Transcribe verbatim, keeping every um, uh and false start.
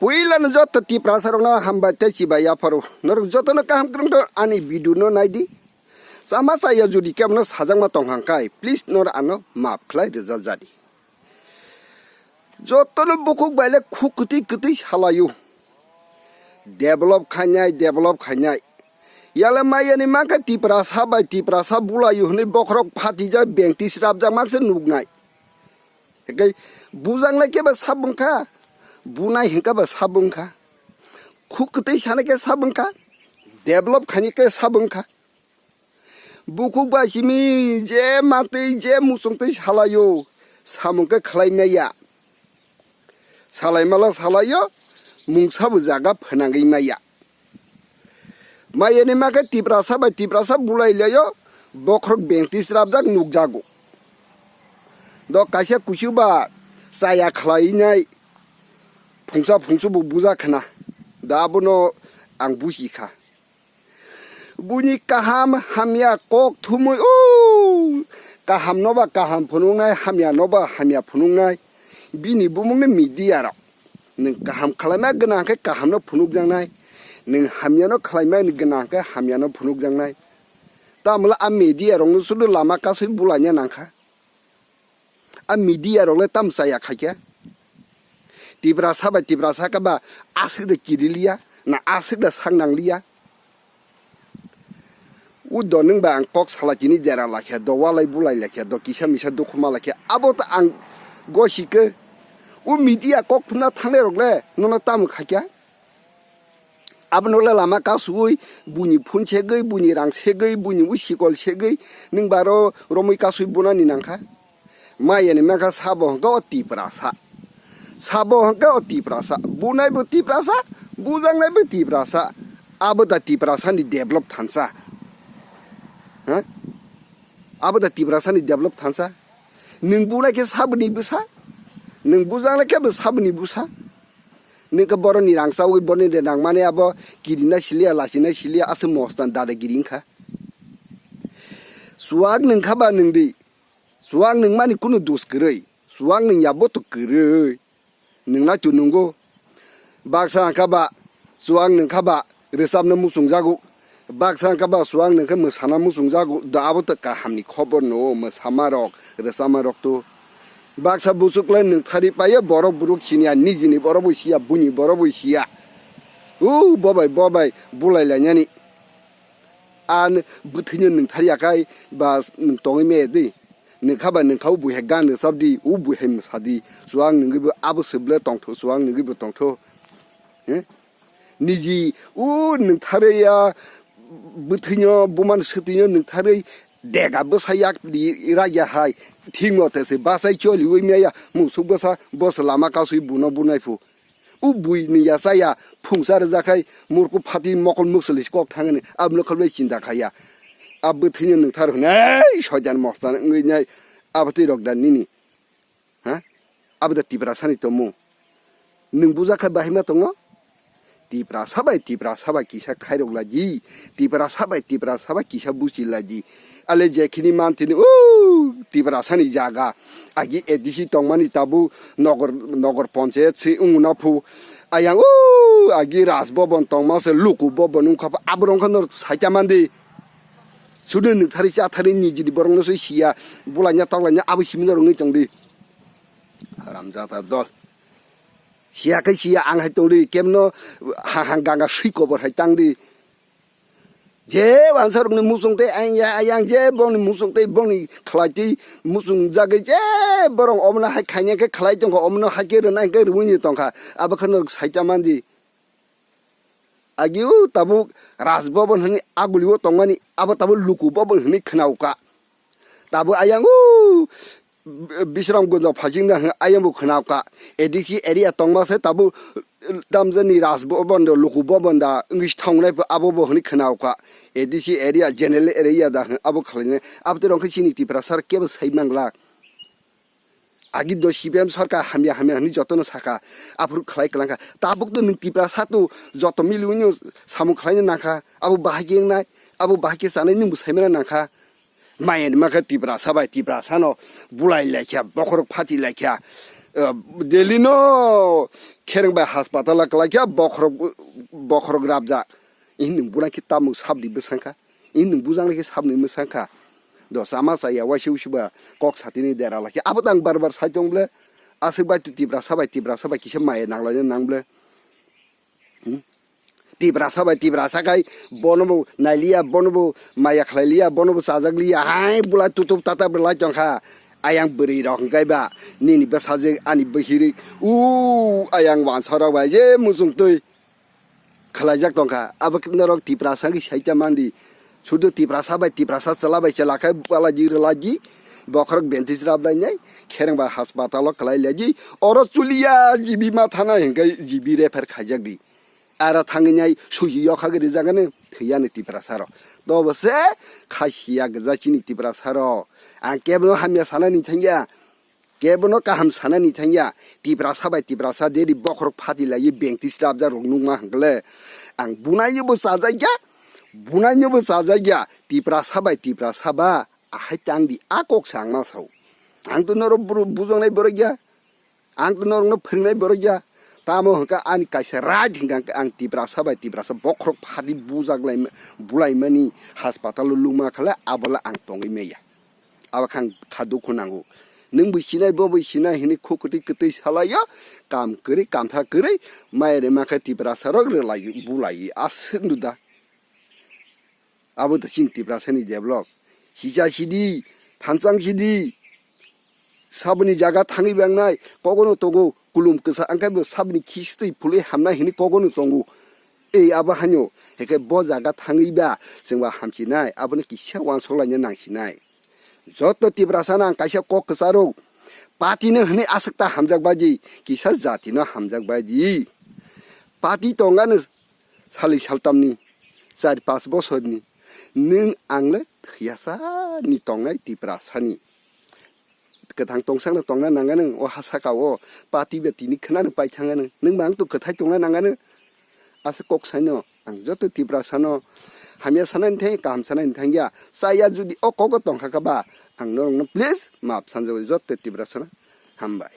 Puilano joto Tiprasa rokno hambai tei chibai yapharo. Norok jotono kaham kwrwng to ani video no naidi. Sama chaya jodi kebono sajakma tong hangkai, please nor ano maaf khlai rwjak jadi. Jotono bukhuk baile khuk kwtwi kwtwi salaio. Develop khainai, develop khainai. Yale mayani mankhe Tiprasa bai Tiprasa bulaio hwnwi bokhorok phatijak bengtwi srapjak makse nuknai. Hingke bujaknai khe ba sab wngkha, bunai hingka ba sab wngkha, khuk kwtwi sanai khe sab wngkha, develop khainai khe sab wngkha. Bukhuk bai simi je matwi je muchungtwi salaio, samung khe khlai maya. Salaimala salaio, mungsa bo jaga phnangwi maya. Mayani makhe Tiprasa bai Tiprasa bulai laio, bokhorok bengtwi srapjak nukjago. Do kaisa kuchu ba chaya khlainai phungsa phungsu bo buja khna. Da abono ang buji kha. Buini kaham hamya kok thumwi o kaham no ba kaham phunuknai, hamya no ba hamya phunuknai. Bini bumungni media rok. Nwng kaham khlaima gwnang khe kaham no phunukjaknai. Nwng hamya no khlaima gwnang khe hamya no phunukjaknai. Tamla a media rok no sudu lama kasui bulaina nangkha. A media rok le tam chaya khaikha. Tiprasa bai Tiprasa khe ba aswk de kiri liya, na aswk de sak nang liya. U do nwng ba ang kok sala chini jera lakha, do walai bulai lakha, do kisa misa dukhu ma lakha. Abo to ang gosi khe. U media kok phunna thangnai rok le nono tamo khaikha. Abono le lama kasugwi, buini phone segwi, buini rang segwi, buini u sikol segwi, nwng baro romwi kasui bunani nangkha. Mayani mankha sabo hwnkha o Tiprasa. Sabo hwnkha o Tiprasa. Bunai bo Tiprasa, bujaknai bo Tiprasa. Abo da Tiprasa ni develop thansa. Ha? Abo da Tiprasa ni develop thansa. Nwng bunai khe saboni bwsa. Nwng bujaknai khe bo saboni bwsa. Nwng khe boroni rang chawi boroni de nangmani abo kirina siliya, lachina siliya, aswk mostan dadagiri wngkha. Chuwak nwng kha ba nwng di. Chuwak nwng mani kunu dos kwrwi. Chuwak nwng ya bo to kwrwi. Nwng naitu nungo. Baksa wngkha ba chuwak nwng kha ba rwchapna muchungjago. Baksa wngkha ba chuwak nwng khe mwsana muchungjago. Da abo to kahamni khobor no mwsama rok, rwchapma rok to. Baksa buchuk le nwng thari paio, borok buruk siniya, nijini borok bo siya, buini borok bo siya. U bobai, bobai, bulai lainani. A bwthwino nwng thari yakai ba nwng tongwi maya di. Nwng kha ba nwng kha o buihai gan rwchap di, o buihai mwsa di. Chuwak nwngwi bo abo swble tongtho, chuwak nwngwi bo tongtho. He? Niji o nwng tharwi ya bwthwino bumani swtwino nwng tharwi dega bwsa yak di ragya hai. Thik mote se bachai choliwi maya, musuk bwsa, bwsa lama kasui buno bunai phu. O bui ni ya chaya phungsa rwjak khai murku phati mokol mwkswlwi kok thangani abno kholbai chinta khaya. A bwthwino nwng thar hwnwi, "Ei, soitan mostan wngwi nai, abo twi rok da nini?" Ha? Abo da Tiprasa ni tongmung. Nwng bujak kha bahai ma tongo? Tiprasa bai Tiprasa bai kisa khairok laidi. Tiprasa bai Tiprasa bai kisa buchi laidi. Ale jekhini mantini, o Tiprasa ni jaga. Agi A D C tongmani tabu nogor, nogor ponchayat se wngna phu. Ayang o agi Raj Bhavan tongma se Luku Bhavan wngkha pha. Aborok wngkha norok saita mandi. Sudu nwng thari cha thari nijini borok no se siya. Bulaina toklaina abo simi norok wngwi tongdi. Haramjada dol. Siya khe siya ang hai tongdi. Kemno ha ha ganga sui kobor hai tangdi. Je wansa rokni muchung tei ayang ya, ayang je bongni muchung tei bongni khlai tei muchung jagwi je borok omono hai khaina khe khlai tongkha, omono hai khe rwna hwnkhe rwini tongkha. Abo khe norok saita mandi. Agi o tabuk Raj Bhavan hwnwi agulio tongmani, abo tabuk Luku Bhavan hwnwi khwnauka. Tabuk ayang o Bisramganjo phajingna hwnwi ayang bo khwnauka. A D C area tongma se tabuk tamjani Raj Bhavan do, Luku Bhavan da wngwi thongnai pho abo bo hwnwi khwnauka. A D C area, general area da hwnwi abo khlainai. Abo twi rong khe chini Tiprasa kebo sai manglak. Agi do C P M sarkar hamya hamya hwnwi jotono sakha, aphuru khlai kwlangkha. Tabuk to nwng Tiprasa to joto miliwino samung khlaina nangkha, abo bahai khe wngnai, abo bahai khe chanai nwngbo saimana nangkha. Mayani mankha Tiprasa bai Tiprasano bulai laikha, bokhorok phati laikha. Eh, Delhi no Khereng bai hospital o kwlai khe bokhorok, bokhorok rabjak. Ini nwng buna khe tamung sabdi bwsang kha. Ini nwng bujang lai khe sabni bwsang kha. Do chama chaya waisa usiba kok satini dera lai khe. Abo tang bar bar sai tong ble. Aswk bai tu Tiprasa bai Tiprasa bai kisa maya nang lai nang ble. Hmm? Tiprasa bai Tiprasa khai bono bo nailiya, bono bo maya khlailiya, bono bo chajakliya, hai bwlai tutup tata bwlai tongkha. Ayang bwrwi rok hwnkhe ba nini bwsajwk ani bwhirik, u ayang wansa rok bai je muchung twi khlaijak tongkha. Abo norok Tiprasa wngwi saita mandi. Sudu Tiprasa bai Tiprasa chwla bai chwla khe balaji rwlaji bokhorok bentis rablainai khereng bai hospital o kwlai laji. Oro chuliya G B ma thana hinkhe G B refer khaijak di. Ara thangwi nai suhi yokha gwi rijak ani thwiya ni Tiprasa rok. Tobo se kha siya gwja chini Tiprasa rok. Ang kebono hamya sana ni thangya. Kebono kaham sana ni thangya. Tiprasa bai Tiprasa deri bokhorok phati lai bengtis rabjak rok nukma hwnkhe le. Ang bunai bo chajakya. Bunai bo chajakya. Tiprasa bai Tiprasa ba. Ahai tang di a kok sa ang ma sao. Ang to norok bru-, bujaknai borok ya. Ang to norokno phwrwngnai borok ya. Tamo hwnkha ani kaisa right hwnkha hwnkhe ang Tiprasa bai Tiprasa bokhorok phati bujak lai, bulaimani hospital o lungma khala abola ang tongwi maya. Abo kha ang kha dukhu nango. Nwng bui sinai bo bui sinai hinwi khuk kwtwi kwtwi salaio. Kam kwrwi kamtha kwrwi maya rema khe Tiprasa rok rwlai bulai aswk nu da. Abo da chini Tiprasa ni develop. Sija sidi, thanchang sidi. Saboni jaga thangwi bangnai, kogono tongo, kulum kwsa angkhe bo saboni khistwi phulwi hamnai hinwi kogono tongo. Ei abo hanyo, heke bo jaga thangwi ba, chwngba hamchinai, abono kisa wansok laina nangsinai. Joto Tiprasa no ang kaisa kok kwcharo, party no hinwi aswk ta hamjak baidi, kisa jati no hamjak baidi. Party tongano sali saltamni, char pas bosorni, nwng ang le thwiyasa ni tongnai Tiprasa ni. Kwthang tongsakno tongna nangano o ha saka o, party ba tini khwnano paithangano, nwng ba ang to kwthai tongna nangano. Asa kok saino, ang joto Tiprasa no hamya sanani thangya, kaham sanani thangya. Chaya judi o kogo tongkha kha ba, ang norokno please maaf sanjago joto Tiprasa no. Hambai.